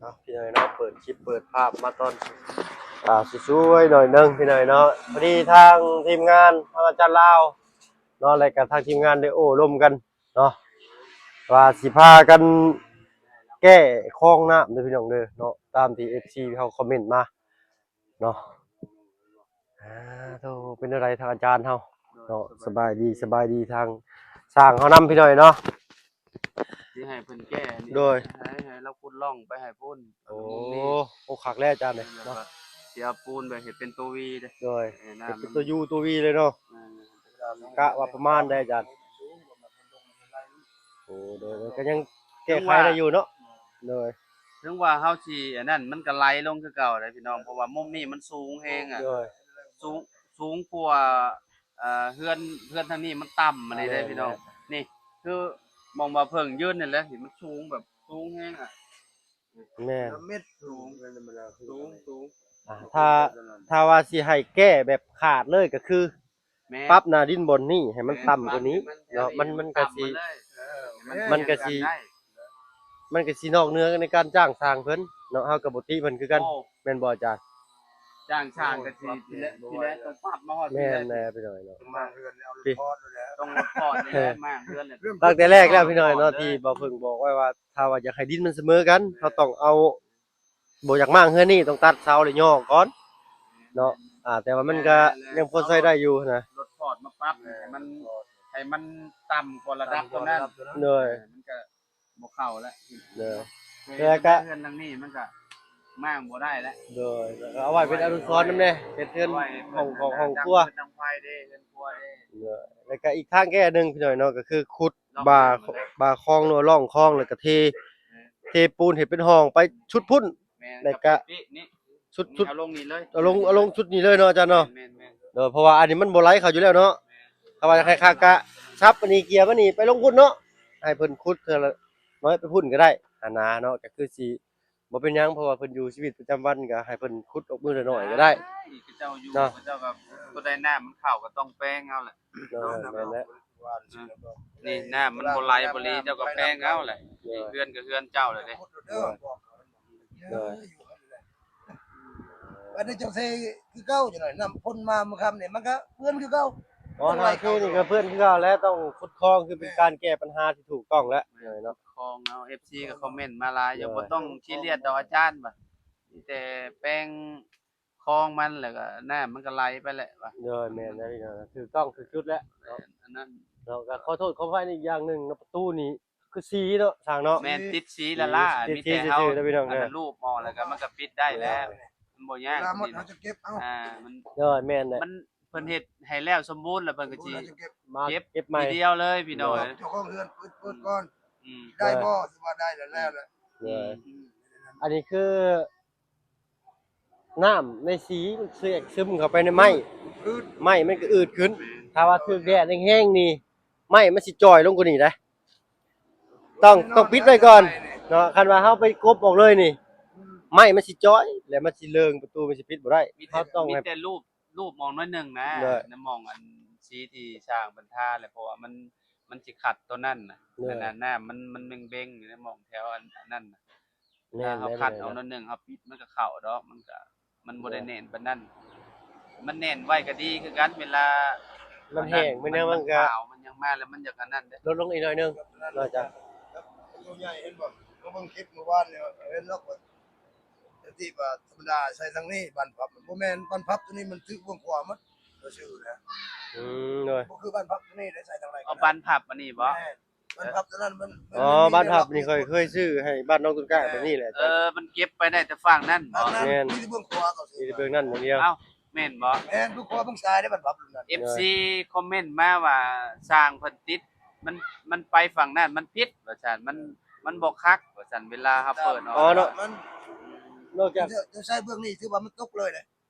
ເນາະ ພີ່ນ້ອງເນາະ ເປີດຄລິບເປີດພາບມາຕອນ ອ່າ ສວຍໆ ໜ້ອຍໜຶ່ງ ພີ່ນ້ອງເນາະ. ພໍດີທາງທີມງານ ທາງອາຈານລາວເນາະ ແລະກະທາງທີມງານໄດ້ໂອ້ລົມກັນເນາະ ວ່າຊິພາກັນແກ້ຄອງນ້ຳເດີ ພີ່ນ້ອງເດີເນາະ ຕາມທີ່ເອັຟຊີເຮົາຄອມເມັນມາ ເນາະ. ອ່າ ໂທ ເປັນແນວໃດທາງອາຈານເຮົາເນາະ? ສະບາຍດີ ສະບາຍດີທາງຊ່າງເຮົານຳ ພີ່ນ້ອງເນາະ. ຊິໃຫ້ເພິ່ນແກ້ນີ້ ໂດຍ ໃຫ້ ໃຫ້ລາວຂຸດຮ່ອງໄປໃຫ້ພຸ້ນ. ໂອ້ ໂອ້ ຄັກແລ້ວອາຈານເດ້ເນາະ. ຊິເອົາປູນໄປເຮັດເປັນຕົວວີເດ້ ໂດຍ ເຮັດເປັນຕົວຢູຕົວວີເລີຍເນາະ. ແມ່ນ ກະວ່າປະມານໃດອາຈານ? ໂອ້ ໂດຍ ໂດຍ ກໍຍັງແກ້ໄຂໄດ້ຢູ່ເນາະ. ໂດຍ ເຖິງວ່າເຮົາຊິອັນນັ້ນ ມັນກໍໄຫຼລົງຄືເກົ່າເດ້ພີ່ນ້ອງ ເພາະວ່າມຸມນີ້ມັນສູງແຮງອະ. ໂດຍ ສູງ ສູງກວ່າ ເອີ ເຮືອນ ເຮືອນທາງນີ້ມັນຕ່ຳອັນນີ້ເດ້ພີ່ນ້ອງ. ນີ້ຄືໝ່ອງບ່າວເຜິ້ງຢືນນີ້ແຫຼະ ທີ່ມັນສູງແບບສູງແຮງອະ. ແມ່ນ ເມັດສູງ ສູງ ສູງ. ອ່າ ຖ້າ ຖ້າວ່າຊິໃຫ້ແກ້ແບບຂາດເລີຍກໍຄື ແມ່ນ ປັບໜ້າດິນບ່ອນນີ້ໃຫ້ມັນຕ່ຳກວ່ານີ້ເນາະ. ແມ່ນ ມັນ ມັນກໍຊິ ມັນກໍຊິ ມັນກໍຊິນອກເໜືອໃນການຈ້າງຊ່າງເພິ່ນເນາະ. ເຮົາກໍບໍ່ຕິເພິ່ນຄືກັນ. ໂອ້ ແມ່ນບໍ່ອາຈານ? ຈ້າງຊ່າງກໍຊິ ທີແລກ ທີແລກຕ້ອງປັບມາຮອດ ແມ່ນແຫຼະພີ່ນ້ອງເນາະ. ມາເຮືອນແລ້ວ ຕ້ອງລົດພອດນີ້ແຫຼະ ມາເຮືອນແຫຼະ. ຕັ້ງແຕ່ແລກແລ້ວພີ່ນ້ອງເນາະ ທີ່ບ່າວເຜິ້ງບອກໄວ້ວ່າ ຖ້າວ່າຢາກໃຫ້ດິນມັນສະເໝີກັນ ເຮົາຕ້ອງເອົາ ບໍ່ຢາກມ້າງເຮືອນນີ້ ຕ້ອງຕັດເສົາແລ້ວຍໍອອກກ່ອນເນາະ. ອ່າ ແຕ່ວ່າມັນກະຍັງພໍໃຊ້ໄດ້ຢູ່ນະ ລົດພອດມາປັບໃຫ້ມັນ ໃຫ້ມັນຕ່ຳກວ່າລະດັບຕົວນັ້ນ. ໂດຍ ມັນກະບໍ່ເຂົ້າແລ້ວ. ໂດຍ ແລ້ວກະເຮືອນຫຼັງນີ້ມັນກະມ້າງບໍ່ໄດ້ແລ້ວ. ໂດຍ ເອົາໄວ້ເປັນອະນຸສອນນຳແດ່ ເຮັດເຮືອນຫ້ອງຂອງຫ້ອງຄົວ ເຮືອນໄຟເດ້ ເຮືອນຄົວເດ້. ໂດຍ ແລ້ວກະອີກທາງແກ້ໜຶ່ງພີ່ນ້ອງເນາະ ກໍຄືຂຸດ ບ່າ ບ່າຄອງ ຫຼືວ່າຮ່ອງຄອງ ແລ້ວກໍເທ ເທປູນເຮັດເປັນຮ່ອງໄປຊຸດພຸ້ນ. ແມ່ນ ແລ້ວກໍຊຸດ ຊຸດ ເອົາລົງນີ້ເລີຍ ເອົາລົງ ເອົາລົງຊຸດນີ້ເລີຍເນາະອາຈານເນາະ. ແມ່ນໆ ເອີ ເພາະວ່າອັນນີ້ມັນບໍ່ໄຫຼເຂົ້າຢູ່ແລ້ວເນາະ. ຖ້າວ່າຢາກໃຫ້ຄັກກະສັບອັນນີ້ ເກຍມັນນີ້ໄປລົງພຸ້ນເນາະ ໃຫ້ເພິ່ນຂຸດເທື່ອລະໜ້ອຍໄປພຸ້ນກໍໄດ້ຫັ້ນນະເນາະ. ກໍຄືຊິ ບໍ່ເປັນຫຍັງ ເພາະວ່າເພິ່ນຢູ່ຊີວິດປະຈຳວັນ ກໍໃຫ້ເພິ່ນຂຸດອອກມື້ລະໜ້ອຍກໍໄດ້. ເຈົ້າຢູ່ ເຈົ້າກໍ ຕົວໃດນ້ຳມັນເຂົ້າກໍຕ້ອງແປງເອົາແຫຼະ. ໂດຍ ແມ່ນແຫຼະ. ນີ້ນ້ຳມັນບໍ່ໄຫຼບໍ່ຫຼີ ເຈົ້າກໍແປງເອົາແຫຼະ. ໂດຍ ເຮືອນກໍເຮືອນເຈົ້າແຫຼະເດ້. ໂດຍ ໂດຍ ອັນນີ້ເຈົ້າໃສ່ຄືເກົ່າ ຈັກໜ້ອຍນ້ຳຝົນມາມື້ຄ່ຳນີ້ ມັນກໍເປື້ອນຄືເກົ່າ. ອໍ ທາງເທນີ້ກໍເປື້ອນຄືເກົ່າແຫຼະ ຕ້ອງຂຸດຄອງ ຄືເປັນການແກ້ບັນຫາທີ່ຖືກຕ້ອງແລ້ວເນາະ. ຄອງເອົາ ເອັຟຊີກໍຄອມເມັນມາຫຼາຍຢູ່. ໂດຍ ບໍ່ຕ້ອງຊີຣຽສດອກອາຈານ ວ່າມີແຕ່ແປງຄອງມັນ ແລ້ວກໍນ້ຳມັນກໍໄຫຼໄປແຫຼະວ່າ. ໂດຍ ແມ່ນແລ້ວ ຖືກຕ້ອງຖືກຈຸດແລ້ວເນາະ. ອັນນັ້ນເນາະ ກໍຂໍໂທດຂໍອະໄພອີກຢ່າງໜຶ່ງເນາະ ປະຕູນີ້ຄືສີເນາະ ຊ່າງເນາະ. ແມ່ນ ຕິດສີລ້າໆ ມີແຕ່ເຮົາ ຕິດສີຊື່ໆ ເດີພີ່ນ້ອງເດີ ອັນນັ້ນລູບອອກ ແລ້ວກໍມັນກໍປິດໄດ້ແລ້ວ. ມັນບໍ່ຍາກ ເວລາໝົດເຮົາຈະເກັບເອົາ. ອ່າ ມັນ ໂດຍ ແມ່ນແຫຼະ ມັນ ເພິ່ນເຮັດໃຫ້ແລ້ວສົມບູນແລ້ວ ເພິ່ນກໍຊິເກັບມາເກັບໃໝ່ທີດຽວເລີຍພີ່ນ້ອງ. ເຈົ້າຂອງເຮືອນເປີດ ເປີດກ່ອນ ໄດ້ບໍ່? ຊິວ່າໄດ້ແລ້ວ ແລ້ວແຫຼະ. ໂດຍ ອັນນີ້ຄືນ້ຳໃນສີມັນຊິແອກຊຶມເຂົ້າໄປໃນໄມ້ ໄມ້ມັນກໍອືດຂຶ້ນ. ຖ້າວ່າຖືກແດດແຮງໆນີ້ ໄມ້ມັນຊິຈ່ອຍລົງກວ່ານີ້ເດ້. ຕ້ອງ ຕ້ອງປິດໄວ້ກ່ອນເນາະ. ຄັນວ່າເຮົາໄປກົບອອກເລີຍນີ້ ໄມ້ມັນຊິຈ່ອຍ ແລ້ວມັນຊິເລີງ ປະຕູມັນຊິປິດບໍ່ໄດ້. ເຮົາຕ້ອງ ມີແຕ່ ມີແຕ່ລູບ ລູບມອງໜ້ອຍໜຶ່ງນະ ໃນໝ່ອງອັນສີທີ່ຊ່າງເພິ່ນທາແຫຼະ ເພາະວ່າມັນ ມັນຊິຂັດຕົວນັ້ນນະ. ອັນນັ້ນນ້ຳມັນ ມັນເບັງໆຢູ່ໃນໝ່ອງແຖວອັນ ອັນນັ້ນນະ. ຖ້າເຮົາຂັດອອກໜ້ອຍໜຶ່ງ ເຮົາປິດມັນກໍເຂົ້າດອກ ມັນກໍ ມັນບໍ່ໄດ້ແໜ້ນປານນັ້ນ. ມັນແໜ້ນໄວ້ກໍດີຄືກັນ ເວລາມັນແຫ້ງ ມັນຫຍັງ ມັນກໍ ມັນຂາວ ມັນຫຍັງມາແລ້ວ ມັນຢາກອັນນັ້ນເດ້ ລົດລົງອີກໜ້ອຍໜຶ່ງເນາະອາຈານ. ຕົວໃຫຍ່ເຫັນບໍ່? ເຮົາເບິ່ງຄລິບມື້ວານນີ້ ເຫັນແລ້ວກໍ ທີ່ວ່າທຳມະດາໃສ່ທາງນີ້ ບານພັບ ມັນບໍ່ແມ່ນ ບານພັບຕົວນີ້ມັນຖືກເບື້ອງຂວາໝົດ ກໍຊື່ນະ. ອືມ ໂດຍ ບໍ່ຄືບານພັບຕົວນີ້ໄດ້ໃສ່ທາງໃດກໍໄດ້. ເອົາບານພັບອັນນີ້ບໍ່? ແມ່ນ ບານພັບຕົວນັ້ນມັນ ອໍ ບານພັບນີ້ຂ້ອຍເຄີຍຊື້ໃຫ້ບ້ານນ້ອງຕົ້ນກ້າແບບນີ້ແຫຼະ. ເອີ ມັນເກັບໄປໄດ້ແຕ່ຝັ່ງນັ້ນບໍ່? ແມ່ນ ມີແຕ່ເບື້ອງຂວາກໍຊື້ ມີແຕ່ເບື້ອງນັ້ນຢ່າງດຽວ. ເອົ້າ ແມ່ນບໍ່? ແມ່ນ ເບື້ອງຂວາເບື້ອງຊ້າຍເດ້ ບານພັບຕົວນັ້ນ. ເອັຟຊີຄອມເມັນມາວ່າ ຊ່າງເພິ່ນຕິດ ມັນ ມັນໄປຝັ່ງນັ້ນມັນຜິດວ່າຊັ້ນ ມັນ ມັນບໍ່ຄັກວ່າຊັ້ນ ເວລາເຮົາເປີດອອກ. ອໍ ເນາະ ມັນ ນອກຈາກ ເຈົ້າໃຊ້ເບື້ອງນີ້ ຖືວ່າມັນຕົກເລີຍເດ້.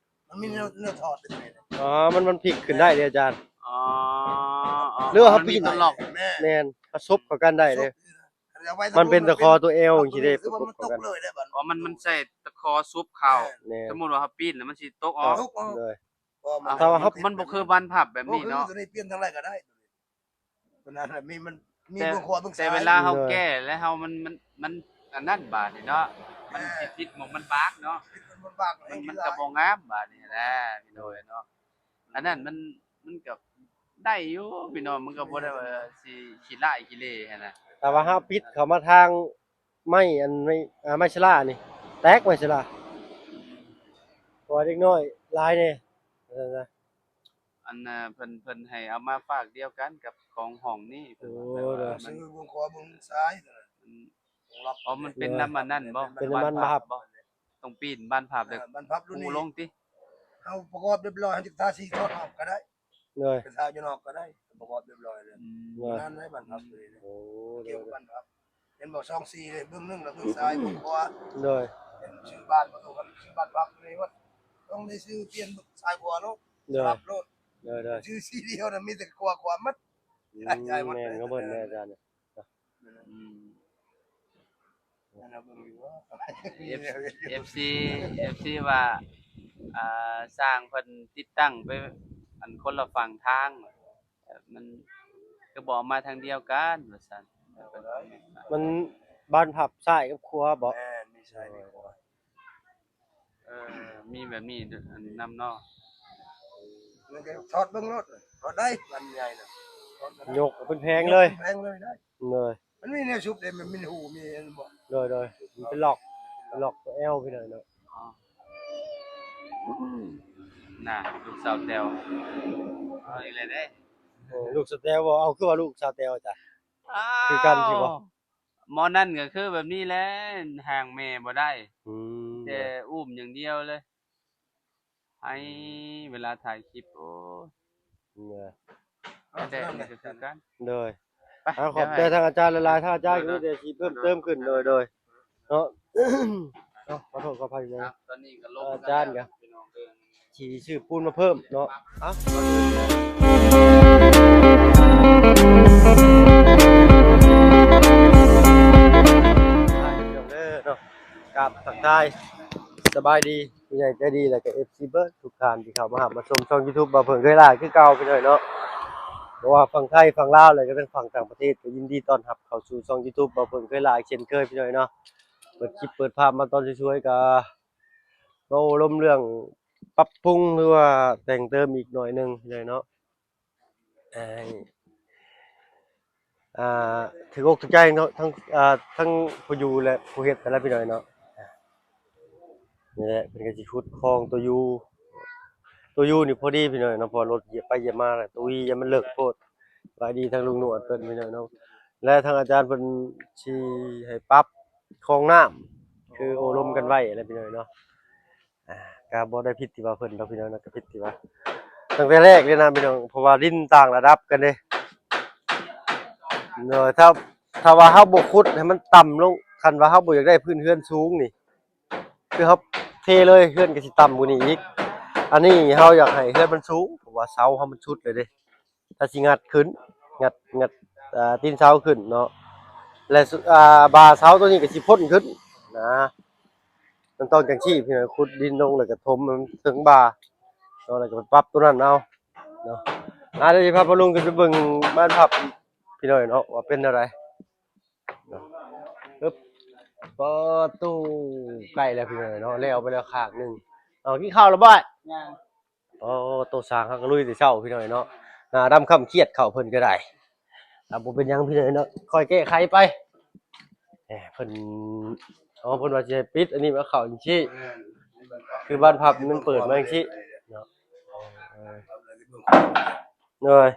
ມັນມີແນວ ແນວຖອດເດ້. ອໍ ມັນ ມັນພິກຂຶ້ນໄດ້ເດ້ອາຈານ. ອໍ ອໍ ຫຼືວ່າເຮົາປີນ ມັນມີຕົວລັອກ. ແມ່ນ ແມ່ນ ເຮົາສົບເຂົ້າກັນໄດ້ເດ້. ມັນເປັນຕະຂໍຕົວແອວຈັ່ງຊີ້ເດ້ ປະກົບເຂົ້າກັນ. ອໍ ມັນ ມັນໃສ່ຕະຂໍສຸບເຂົ້າ. ແມ່ນ ສົມມຸດວ່າເຮົາປີນແລ້ວມັນຊິຕົກອອກ. ຕົກອອກ ໂດຍ. ຖ້າວ່າເຮົາ ມັນບໍ່ຄືບານພັບແບບນີ້ເນາະ. ໂອ້ ຄືຕົວນີ້ປ່ຽນທາງໃດກໍໄດ້. ຕົວນັ້ນແຫຼະ ມີ ມັນມີເບື້ອງຂວາເບື້ອງຊ້າຍ. ແຕ່ເວລາເຮົາແກ້ແລ້ວເຮົາ ມັນ ມັນ ມັນອັນນັ້ນບາດນີ້ເນາະ. ມັນຊິຕິດໝ່ອງມັນບາກເນາະ ມັນ ມັນກໍບໍ່ງາມບາດນີ້ນະ ພີ່ນ້ອງເອີຍເນາະ. ອັນນັ້ນມັນ ມັນກໍໄດ້ຢູ່ພີ່ນ້ອງ ມັນກໍບໍ່ໄດ້ວ່າຊິຂີ້ລ້າຍຂີ້ເລຫັ້ນນະ. ແຕ່ວ່າເຮົາປິດເຂົ້າມາທາງໄມ້ອັນໄມ້ ອ່າ ໄມ້ສະຫຼານີ້ ແຕກໄມ້ສະຫຼາ ເພາະວ່າເດັກນ້ອຍຫຼາຍແດ່ວ່າຊັ້ນຊະ. ອັນ ເພິ່ນ ເພິ່ນໃຫ້ເອົາມາຝາກດຽວກັນກັບຂອງຫ້ອງນີ້ ເພິ່ນວ່າ ໂອ້ ແບບວ່າ ໂດຍ ມັນ ຊື້ເບິ່ງຂວາເບິ່ງຊ້າຍ ມັນ ອໍ ມັນເປັນນຳອັນນັ້ນບໍ່? ເປັນນຳ ບານພັບບໍ່? ຕ້ອງປີ້ນບານພັບ ເອີ ເດີ ບານພັບລຸ້ນນີ້ ປູລົງຕິ ເຮົາປະກອບຮຽບຮ້ອຍ ເຮົາຈະທາສີຖອດອອກກໍໄດ້ ໂດຍ ໄປທາຢູ່ນອກກໍໄດ້ ປະກອບຮຽບຮ້ອຍແລ້ວ ອືມ ໂດຍ ນັ້ນໄດ້ບານພັບເລີຍ ໂອ້ ກ່ຽວກັບບານພັບ ເຫັນບໍ່ ສອງສີເລີຍ ເບື້ອງໜຶ່ງລະເບື້ອງຊ້າຍເບື້ອງຂວາ ໂດຍ ເປັນຊື່ບ້ານປະຕູ ຊື່ບ້ານພັບເລີຍວ່າ ຕ້ອງໄດ້ຊື່ປ່ຽນຊ້າຍຂວາໂລດ ໂດຍ ສະຫຼັບໂລດ ໂດຍ ໂດຍ ຊື່ສີດຽວນະ ມີແຕ່ຂວາ ຂວາໝົດ ອືມ ແມ່ນຂອງເພິ່ນແດ່ອາຈານ ອືມ ອັນນັ້ນເບິ່ງຢູ່ວ່າ ເອັຟ ເອັຟຊີ ເອັຟຊີວ່າ ອ່າ ຊ່າງເພິ່ນຕິດຕັ້ງໄປ ອັນ ຄົນລະຝັ່ງທາງ ມັນຄືບໍ່ເອົາມາທາງດຽວກັນວ່າຊັ້ນ ມັນບານພັບຊ້າຍກັບຂວາບໍ່? ແມ່ນ ມີຊ້າຍມີຂວາ ເອີ ມີແບບນີ້ນຳເນາະ ມັນກໍຖອດເບິ່ງໂລດ ຖອດໄດ້ ມັນໃຫຍ່ນະ ຢົກເປັນແຜງເລີຍ ເປັນແຜງເລີຍໄດ້ ໂດຍ ມັນມີແນວຊຸບເດ້ ມັນມີຮູມີອັນບໍ່ ໂດຍ ໂດຍ ມັນເປັນລັອກ ເປັນລັອກຕົວແອວພີ່ນ້ອງເນາະ ອໍ ນະ ລູກສາວແຕວ ເອົາອີກແລ້ວເດ້ ເອີ ລູກສາວແຕວບໍ່ ເອົາ ຄືວ່າລູກສາວແຕວຈ້ະ ຄືກັນຊິບໍ່? ໝໍນັ້ນກໍຄືແບບນີ້ແຫຼະ ຫ່າງແມ່ບໍ່ໄດ້ ອືມ ແຕ່ອຸ້ມຢ່າງດຽວເລີຍ ໃຫ້ເວລາຖ່າຍຄລິບ ໂອ້ຍ ເອີ ແຕ່ນີ້ກໍຄືກັນ ໂດຍ ໄປ ເອົາ ຂອບໃຈທາງອາຈານຫຼາຍໆ ທາງອາຈານກໍມີແຕ່ຊິເພີ່ມເຕີມຂຶ້ນ ໂດຍ ໂດຍ ເນາະ ເນາະ ຂໍໂທດຂໍອະໄພນະ ຕອນນີ້ກໍລົງ ອາຈານກໍ ພີ່ນ້ອງເອີຍ ຊິຊື້ປູນມາເພີ່ມເນາະ ເອົ້າ ເດີເນາະ ກາບທັກທາຍ ສະບາຍດີ ຜູ້ໃຫຍ່ໃຈດີ ແລ້ວກໍເອັຟຊີເບິດທຸກທ່ານທີ່ເຂົ້າມາຮັບມາຊົມຊ່ອງຢູທູບບ່າວເຜິ້ງເຄີຍຫຼ້າຄືເກົ່າ ພີ່ນ້ອງເນາະ ບໍ່ວ່າຝັ່ງໄທ ຝັ່ງລາວ ແລ້ວກໍທັງຝັ່ງຕ່າງປະເທດ ກໍຍິນດີຕ້ອນຮັບເຂົ້າສູ່ຊ່ອງຢູທູບບ່າວເຜິ້ງເຄີຍຫຼ້າອີກເຊັ່ນເຄີຍ ພີ່ນ້ອງເນາະ. ເປີດຄລິບເປີດພາບມາຕອນສວຍໆ ກໍເວົ້າລົມເລື່ອງປັບປຸງ ຫຼືວ່າແຕ່ງເຕີມອີກໜ້ອຍໜຶ່ງເນາະ ໃຫ້ ອ່າ ຖືກອົກຖືກໃຈເນາະ ທັງ ອ່າ ທັງຜູ້ຢູ່ ແລະ ຜູ້ເຮັດຫັ້ນແຫຼະ ພີ່ນ້ອງເນາະ. ນີ້ແຫຼະ ເພິ່ນກໍຊິຂຸດຄອງຕົວຢູ່ ຕົວຢູ່ນີ້ພໍດີພີ່ນ້ອງເນາະ ເພາະວ່າລົດຢຽບໄປຢຽບມາແຫຼະ ຕົວອີ່ຢ່າມັນເລິກໂພດ. ສະບາຍດີທາງລຸງໜວດເພິ່ນພີ່ນ້ອງເນາະ ແລະ ທາງອາຈານເພິ່ນຊິໃຫ້ປັບຄອງນ້ຳ ຄືໂອ້ລົມກັນໄວ້ແຫຼະພີ່ນ້ອງເນາະ. ອ່າ ກໍບໍ່ໄດ້ຜິດທີ່ວ່າເພິ່ນດອກພີ່ນ້ອງເນາະ ກໍຜິດທີ່ວ່າຕັ້ງແຕ່ແລກເລີຍນະພີ່ນ້ອງ ເພາະວ່າດິນຕ່າງລະດັບກັນເດ້ ໂດຍ ຖ້າ ຖ້າວ່າເຮົາບໍ່ຂຸດໃຫ້ມັນຕ່ຳລົງ ຄັນວ່າເຮົາບໍ່ຢາກໄດ້ພື້ນເຮືອນສູງນີ້ ຄືເຮົາເທເລີຍ ເຮືອນກໍຊິຕ່ຳກວ່ານີ້ອີກ. ອັນນີ້ເຮົາຢາກໃຫ້ເຮືອນມັນສູງ ເພາະວ່າເສົາເຮົາມັນຊຸດແລ້ວເດ້ ຖ້າຊິງັດຂຶ້ນ ງັດ ງັດ ອ່າ ຕີນເສົາຂຶ້ນເນາະ ແລະ ອ່າ ບ່າເສົາຕົວນີ້ກໍຊິພົ້ນຂຶ້ນນະ. ມັນຕ້ອງຈັ່ງຊີ້ພີ່ນ້ອງ ຂຸດດິນລົງ ແລ້ວກໍຖົມໃຫ້ມັນເຖິງບ່າເນາະ ແລ້ວກໍໄປປັບຕົວນັ້ນເອົາເນາະ. ອ່າ ດຽວຊິພາພໍ່ລຸງຂຶ້ນໄປເບິ່ງບ້ານພັບອີກພີ່ນ້ອງເນາະ ວ່າເປັນແນວໃດເນາະ. ປະຕູໃກ້ແລ້ວພີ່ນ້ອງເນາະ ແລ້ວໄປແລ້ວຂ້າງໜຶ່ງ. ເອົາ ກິນເຂົ້າແລ້ວບໍ່? ຍັງ. ອໍ ໂຕຊ່າງເຮົາກໍລຸຍແຕ່ເຊົ້າພີ່ນ້ອງເນາະ ໜ້າດຳຄ້ຳຄຽດເຂົ້າເພິ່ນກໍໄດ້. ອ່າ ບໍ່ເປັນຫຍັງພີ່ນ້ອງເນາະ ຄ່ອຍແກ້ໄຂໄປ. ເອີ ເພິ່ນ ອໍ ເພິ່ນວ່າຊິໃຫ້ປິດ ອັນນີ້ມາເຂົ້າຈັ່ງຊີ້ ຄືບ້ານພັບມັນເປີດມາຈັ່ງຊີ້ເນາະ. ເອີ ໂດຍ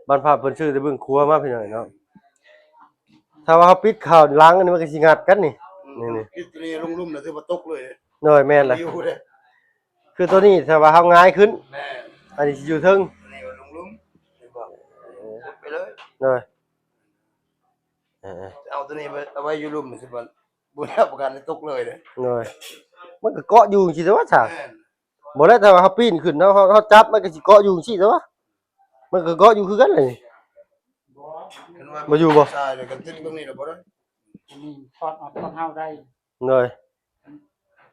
ບ້ານພັບເພິ່ນຊື້ແຕ່ເບື້ອງຂວາມາພີ່ນ້ອງເນາະ. ຖ້າວ່າເຮົາປິດເຂົ້າຫຼັງ ອັນນີ້ມັນກໍຊິງັດກັນນີ້ ນີ້ໆ ປິດຕົວນີ້ລົງລຸ່ມແລ້ວຖືວ່າຕົກເລີຍ. ໂດຍ ແມ່ນແຫຼະ ຢູ່ເດ້. ຄືຕົວນີ້ຖ້າວ່າເຮົາຫງາຍຂຶ້ນ ແມ່ນ ອັນນີ້ຊິຢູ່ເທິງ ອັນນີ້ກໍລົງລຸ່ມ ເຫັນບໍ່? ເອີ ໄປເລີຍ ໂດຍ ເອີ ເອົາຕົວນີ້ໄປ ເອົາໄວ້ຢູ່ລຸ່ມ ຊິບໍ່ ບໍ່ຮັບປະກັນຕົກເລີຍເດ້. ໂດຍ ມັນກໍເກາະຢູ່ຈັ່ງຊີ້ຕົວະ ຖ້າ ແມ່ນ ບໍ່ແລ້ວ ຖ້າວ່າເຮົາປີນຂຶ້ນ ເຮົາ ເຮົາ ເຮົາຈັບ ມັນກໍຊິເກາະຢູ່ຈັ່ງຊີ້ຕົວະ ມັນກໍເກາະຢູ່ຄືກັນແຫຼະນີ້. ບໍ່ ຄັນວ່າ ບໍ່ຢູ່ບໍ່? ຊາຍ ແລ້ວກໍຕຶກຕົງນີ້ລະບໍ່ໄດ້ ອັນນີ້ຖອດອອກ ຖອດເຮົາໄດ້. ໂດຍ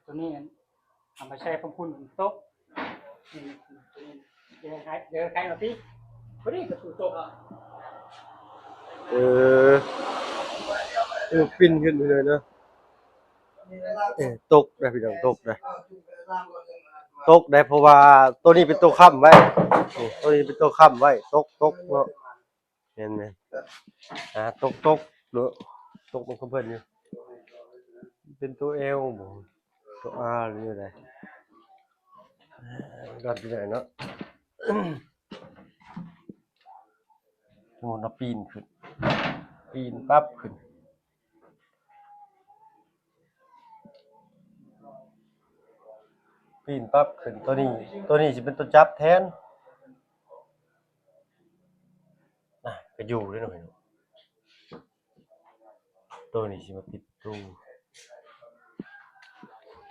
ຕົວນີ້ເອົາມາໃສ່ຂອງຄຸນຕົກ ເດີນໄຂ ເດີນໄຂເອົາຕິ ພໍດີປະຕູຕົກ. ເອີ ເອີ ປິ່ນຂຶ້ນໄປເລີຍເນາະ. ເອີ ຕົກໄດ໋ພີ່ນ້ອງ ຕົກໄດ໋ ຕົກໄດ໋ ເພາະວ່າໂຕນີ້ເປັນໂຕຄ້ຳໄວ້ ໂຕນີ້ເປັນໂຕຄ້ຳໄວ້ ຕົກ ຕົກເນາະ ແມ່ນໆ ອ່າ ຕົກ ຕົກເນາະ ຕົກມັນຂອງເພິ່ນຢູ່ ເປັນໂຕແອວບໍ່ ໂຕອາ ຫຼືແນວໃດ ກັນໄປເນາະ. ສົມມຸດວ່າປີນຂຶ້ນ ປີນປັບຂຶ້ນ ປີນປັບຂຶ້ນ ໂຕນີ້ ໂຕນີ້ຊິເປັນໂຕຈັບແທນ ນະ ກະຢູ່ເດ້ເນາະ ໂຕນີ້ຊິມາຕິດໂຕ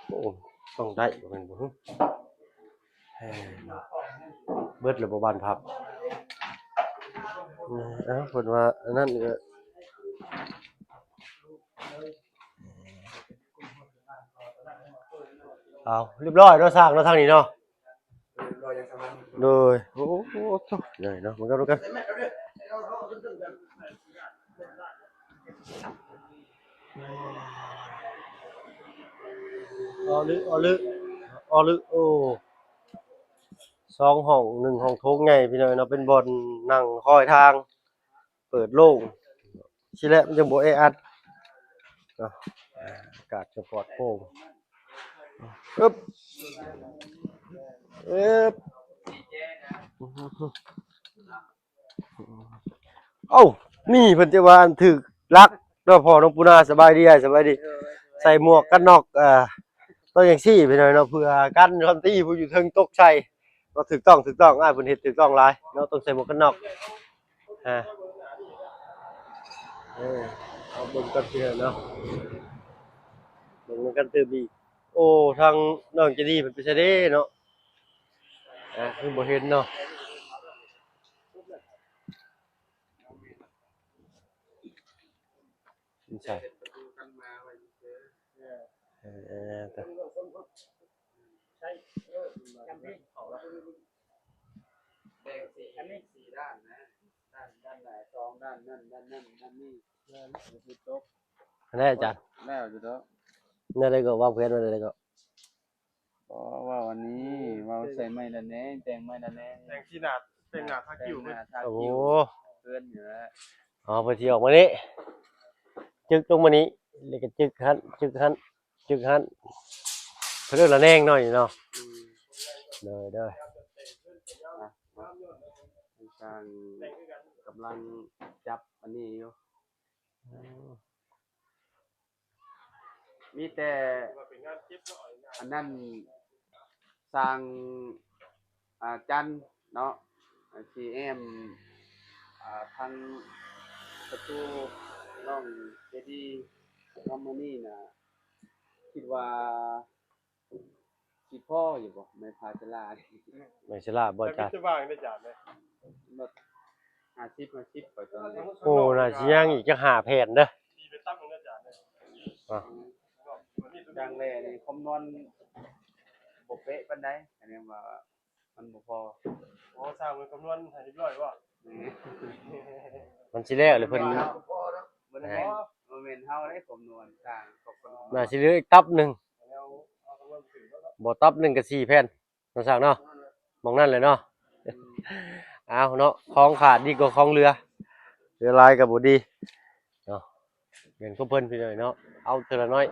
ໂອ້ ຕ້ອງໄດ້ບໍ່ແມ່ນບໍ່ ເອີ ເນາະ ເບິດແລ້ວບໍ່ບານພັບ ເອີ ເອົາ ເພິ່ນວ່າອັນນັ້ນກະ ເອົາ ຮຽບຮ້ອຍເນາະ ສ້າງເນາະ ທາງນີ້ເນາະ. ໂດຍ ໂອ້ໂຫ ໂທ້ ໃຫຍ່ເນາະ ມັນກໍ ມັນກໍ ອໍ ລຶ ອໍ ລຶ ອໍ ລຶ ໂອ້ ສອງຫ້ອງ ໜຶ່ງຫ້ອງໂຖງໃຫຍ່ ພີ່ນ້ອງເນາະ ເປັນບ່ອນນັ່ງຄອຍທາງ ເປີດໂລ່ງ ຊິແຫຼະ ມັນຈັ່ງບໍ່ແອອັດເນາະ ອາກາດຈັ່ງປອດໂປ່ງ ອຶບ ອຶບ ເອົ້າ ນີ້ເພິ່ນຈະວ່າອັນຖືກລັກເນາະ ພໍ່ນ້ອງປູນາ ສະບາຍດີອ້າຍ ສະບາຍດີ ໃສ່ໝວກກັນນັອກ ເອີ ຕ້ອງຈັ່ງຊີ້ ພີ່ນ້ອງເນາະ ເພື່ອກັນຄວາມຕີຜູ້ຢູ່ເທິງຕົກໃສ່ ເນາະ ຖືກຕ້ອງ ຖືກຕ້ອງ ອ້າຍເພິ່ນເຮັດຖືກຕ້ອງຫຼາຍເນາະ ຕ້ອງໃສ່ໝວກກັນນັອກ ອາ ເອີ ເອົາເບິ່ງກັນເທື່ອເນາະ ເບິ່ງນຳກັນຕື່ມອີກ ໂອ້ ທາງນ້ອງໃຈດີເພິ່ນໄປໃສເດ້ເນາະ ອາ ຄືບໍ່ເຫັນເນາະ ໃສ ເອີ ເອີ ເອີ ແບ່ງສີ່ ສີ່ດ້ານນະ ດ້ານ ດ້ານໜ້າສອງ ດ້ານນັ້ນ ດ້ານນັ້ນ ດ້ານນີ້ ແມ່ນ ຄືຕົກ ແລ້ວອາຈານ ແລ້ວຢູ່ດອກ ແນວໃດກໍວາງແຜນໄວ້ແນວໃດກໍ ບໍ່ ເວົ້າອັນນີ້ ເວົ້າໃສ່ໄມ້ລະແນງ ແຕ່ງໄມ້ລະແນງ ແຕ່ງຂີ້ໜ້າ ແຕ່ງໜ້າທາຄິ້ວ ແຕ່ງໜ້າທາຄິ້ວ ໂອ້ ເຮືອນນີ້ແຫຼະ ອໍ ເພິ່ນຊິອອກມານີ້ ຈຶກລົງມານີ້ ແລ້ວກໍຈຶກຫັ້ນ ຈຶກຫັ້ນ ຈຶກຫັ້ນ ເພິ່ນເອີ້ນລະແນງເນາະ ນີ້ເນາະ ອືມ ໂດຍ ໂດຍ ອ່ະ ມາ ທາງຊ່າງກຳລັງຈັບອັນນີ້ຢູ່ ອືມ ມີແຕ່ອັນນັ້ນ ຊ່າງ ອາ ຈັນເນາະ ອາ ຊີເອັມ ອາ ທາງປະຕູ ນ້ອງເຈດີ ນ້ອງມະນີນະ ຄິດວ່າ ຊິພໍຢູ່ບໍ່ ໄມ້ພາຊາລາ ໄມ້ຊາລາບໍ່ ອາຈານ ຈະວ່າງໄດ້ ອາຈານເດ້ ລດຫ້າສິບ ຫ້າສິບ ໄປຕອນນີ້ ໂອ້ ໜ້າຊິຍັງອີກຈັກຫ້າແຜ່ນເດີ ດີໄປຕັ້ງເດີ ອາຈານເດີ ອາ ຢ່າງແລນີ້ຄຳນວນບໍ່ເປະປານໃດ ອັນນີ້ວ່າມັນບໍ່ພໍ ອໍ ຊ່າງເພິ່ນຄຳນວນໃຫ້ຮຽບຮ້ອຍບໍ່ ອືມ ມັນຊິແລ້ວແລ້ວເພິ່ນ ບໍ່ແມ່ນ ບໍ່ແມ່ນເຮົາເດ້ຄຳນວນ ຊ່າງເຂົາຄຳນວນ ໜ້າຊິເຫຼືອອີກຕັບໜຶ່ງ ບໍ່ ຕັບໜຶ່ງກໍສີ່ແຜ່ນເນາະ ຊ່າງເນາະ ໝ່ອງນັ້ນແຫຼະເນາະ ອືມ ເອົາເນາະ ຂອງຂາດດີກວ່າຂອງເຫຼືອ ເຫຼືອຫຼາຍກໍບໍ່ດີເນາະ ແມ່ນຂອງເພິ່ນພີ່ນ້ອງເນາະ ເອົາເທື່ອລະໜ້ອຍ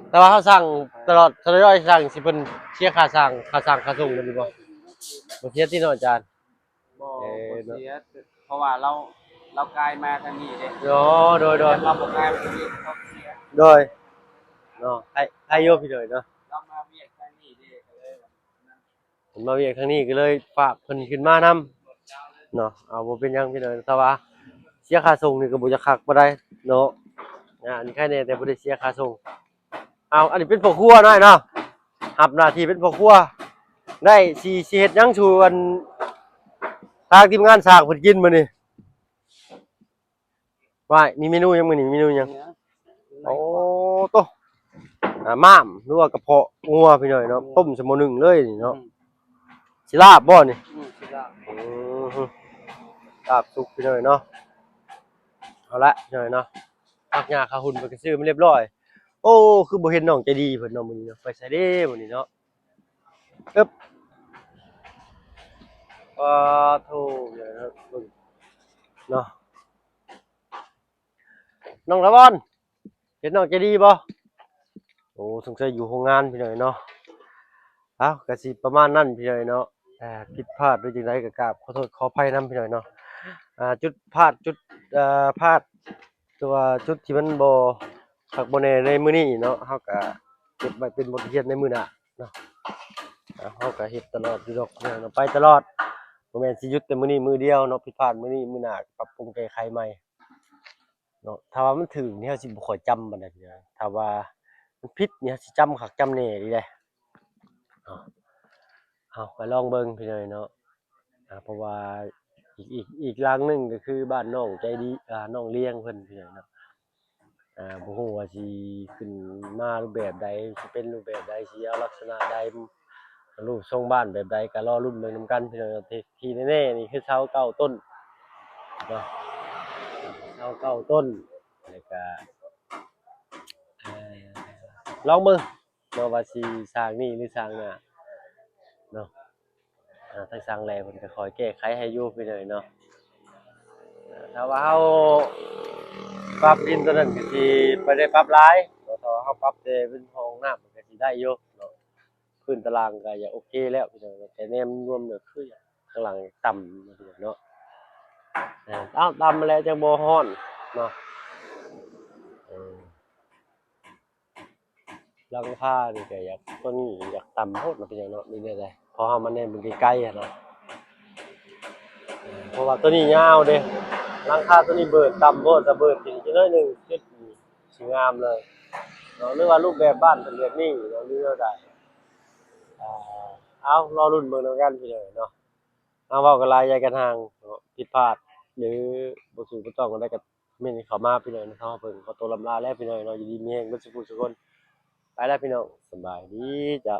ແຕ່ວ່າເຮົາສ້າງຕະຫຼອດ ທະຍອຍສ້າງ ຊິເພິ່ນເສຍຄ່າສ້າງ ຄ່າສ້າງ ຄ່າສົ່ງແມ່ນຢູ່ບໍ່ ບໍ່ເສຍຕິເນາະອາຈານ ບໍ່ ເອີ ບໍ່ເສຍ ເນາະ ເພາະວ່າລາວ ລາວກາຍມາທາງນີ້ເດ້ ໂດຍ ໂດຍ ໂດຍ ລາວບໍ່ກາຍມາທາງນີ້ ເຂົາເສຍ ໂດຍ ເນາະ ໃຫ້ ໃຫ້ຢູ່ພີ່ນ້ອງເນາະ ລາວມາວຽກທາງນີ້ເດ້ ກໍເລີຍ ເພິ່ນມາວຽກທາງນີ້ກໍເລີຍຝາກເພິ່ນຂຶ້ນມານຳເນາະ ເອົາ ບໍ່ເປັນຫຍັງພີ່ນ້ອງ ແຕ່ວ່າເສຍຄ່າສົ່ງນີ້ກໍບໍ່ຢາກຄັກປານໃດເນາະ ອ່າ ອັນນີ້ໃຄແດ່ແຕ່ບໍ່ໄດ້ເສຍຄ່າສົ່ງ ເອົາ ອັນນີ້ເປັນພໍ່ຄົວເນາະ ເນາະ ຮັບໜ້າທີ່ເປັນພໍ່ຄົວ ໄດ້ຊິ ຊິເຮັດຫຍັງສູ່ອັນ ທາງທີມງານສ້າງເພິ່ນກິນມື້ນີ້? ວ້າຍ ມີເມນູຫຍັງມື້ນີ້ ເມນູຫຍັງ? ໂອ້ໂຕ ອ່າ ມ້າມ ຫຼືວ່າກະເພາະງົວພີ່ນ້ອງເນາະ ຕົ້ມໃສ່ໝໍ້ໜຶ້ງເລີຍນີ້ເນາະ ອືມ ຊິລາບບໍ່ນີ້? ອືມ ຊິລາບ ອືມ ລາບສຸກພີ່ນ້ອງເນາະ ເອົາລະພີ່ນ້ອງເນາະ ຜັກຫຍ້າຂາຫຸ່ນເພິ່ນກໍຊື້ມາຮຽບຮ້ອຍ ໂອ ໂອ້ ຄືບໍ່ເຫັນນ້ອງໃຈດີເພິ່ນເນາະ ມື້ນີ້ເນາະ ໄປໃສເດ້ມື້ນີ້ເນາະ. ອຶບ ປາໂທ້ ເບິ່ງເນາະ ນ້ອງລະວອນ ເຫັນນ້ອງໃຈດີບໍ່? ໂອ້ ສົງໄສຢູ່ໂຮງງານພີ່ນ້ອງເນາະ. ເອົ້າ ກະຊິປະມານນັ້ນພີ່ນ້ອງເນາະ. ເອີ ຜິດພາດຫຼືຈັ່ງໃດກະກາບຂໍໂທດຂໍອະໄພນຳພີ່ນ້ອງເນາະ. ອ່າ ຈຸດພາດ ຈຸດ ເອີ ພາດ ຄືວ່າຈຸດທີ່ມັນບໍ່ຄັກບໍ່ແນ່ໃນມື້ນີ້ເນາະ ເຮົາກະເກັບໄວ້ເປັນບົດຮຽນໃນມື້ໜ້າເນາະ. ອ່າ ເຮົາກະເຮັດຕະຫຼອດຢູ່ດອກເນາະ ໄປຕະຫຼອດ ບໍ່ແມ່ນຊິຢຸດແຕ່ມື້ນີ້ມື້ດຽວເນາະ. ຜິດພາດມື້ນີ້ ມື້ໜ້າປັບປຸງແກ້ໄຂໃໝ່ ເນາະ. ຖ້າວ່າມັນຖືກນີ້ ເຮົາຊິບໍ່ຄ່ອຍຈຳປານໃດພີ່ນ້ອງ. ຖ້າວ່າມັນຜິດນີ້ ເຮົາຊິຈຳຄັກຈຳແນ່ເລີຍເດ້ເນາະ. ເຮົາກະລອງເບິ່ງພີ່ນ້ອງເນາະ. ອ່າ ເພາະວ່າອີກ ອີກ ອີກຫຼັງໜຶ່ງກະຄືບ້ານນ້ອງໃຈດີ ອ່າ ນ້ອງລຽງເພິ່ນພີ່ນ້ອງເນາະ. ອ່າ ບໍ່ຮູ້ວ່າຊິຂຶ້ນມາຮູບແບບໃດ ຊິເປັນຮູບແບບໃດ ຊິເອົາລັກສະນະໃດ ຮູບຊົງບ້ານແບບໃດ ກະລໍລຸ້ນເບິ່ງນຳກັນພີ່ນ້ອງ. ທີ່ ທີ່ແນ່ໆນີ້ຄືເສົາເກົ້າຕົ້ນເນາະ ເສົາເກົ້າຕົ້ນ ແລ້ວກະ ເອີ ລອງເບິ່ງເນາະ ວ່າຊິສ້າງນີ້ຫຼືສ້າງໜ້າເນາະ. ອ່າ ທາງຊ່າງແຫຼເພິ່ນກະຄອຍແກ້ໄຂໃຫ້ຢູ່ພີ່ນ້ອງເນາະ. ຖ້າວ່າເຮົາປັບດິນໂຕນັ້ນກະຊິບໍ່ໄດ້ປັບຫຼາຍເນາະ ຖ້າວ່າເຮົາປັບແຕ່ເປັນຫ້ອງນ້ຳມັນກະຊິໄດ້ຢູ່ເນາະ. ພື້ນຕາລ່າງກະຢາກໂອເຄແລ້ວພີ່ນ້ອງ ແຕ່ແນມລວມແລ້ວຄືຢາກ ຂ້າງຫຼັງຕ່ຳເນາະ. ເອົ້າ ຕ່ຳແລ້ວຈັ່ງບໍ່ຮ້ອນເນາະ. ເອີ ຫຼັງຄານີ້ກະຢາກ ຕົວນີ້ຢາກຕ່ຳໂພດເນາະ ເປັນຫຍັງເນາະ ນີ້ແນວໃດ ເພາະເຮົາມາແນມເບິ່ງໄກໆຫັ້ນນະ. ເອີ ເພາະວ່າຕົວນີ້ຍາວເດ້ ຫຼັງຄາຕົວນີ້ເບີດຕ່ຳໂພດ ຖ້າເບີດຂຶ້ນອີກໜ້ອຍໜຶ່ງ ຈຸດນີ້ຊິງາມເລີຍເນາະ. ຫຼືວ່າຮູບແບບບ້ານເພິ່ນແບບນີ້ເນາະ ຫຼືແນວໃດ ອ່າ ເອົາ ລໍລຸ້ນເບິ່ງນຳກັນພີ່ນ້ອງເນາະ. ເຮົາເວົ້າກັນຫຼາຍໃຫຍ່ກັນຫ່າງເນາະ ຜິດພາດ ຫຼືບໍ່ຖືກບໍ່ຕ້ອງອັນໃດກະເມັ້ນເຂົ້າມາພີ່ນ້ອງເນາະ. ເຮົາເບິ່ງ ຂໍໂຕລ່ຳລາແລ້ວພີ່ນ້ອງເນາະ. ຢູ່ດີມີແຮງເບິດສູ່ຜູ້ສູ່ຄົນ ໄປແລ້ວພີ່ນ້ອງ ສະບາຍດີເຈົ້າ.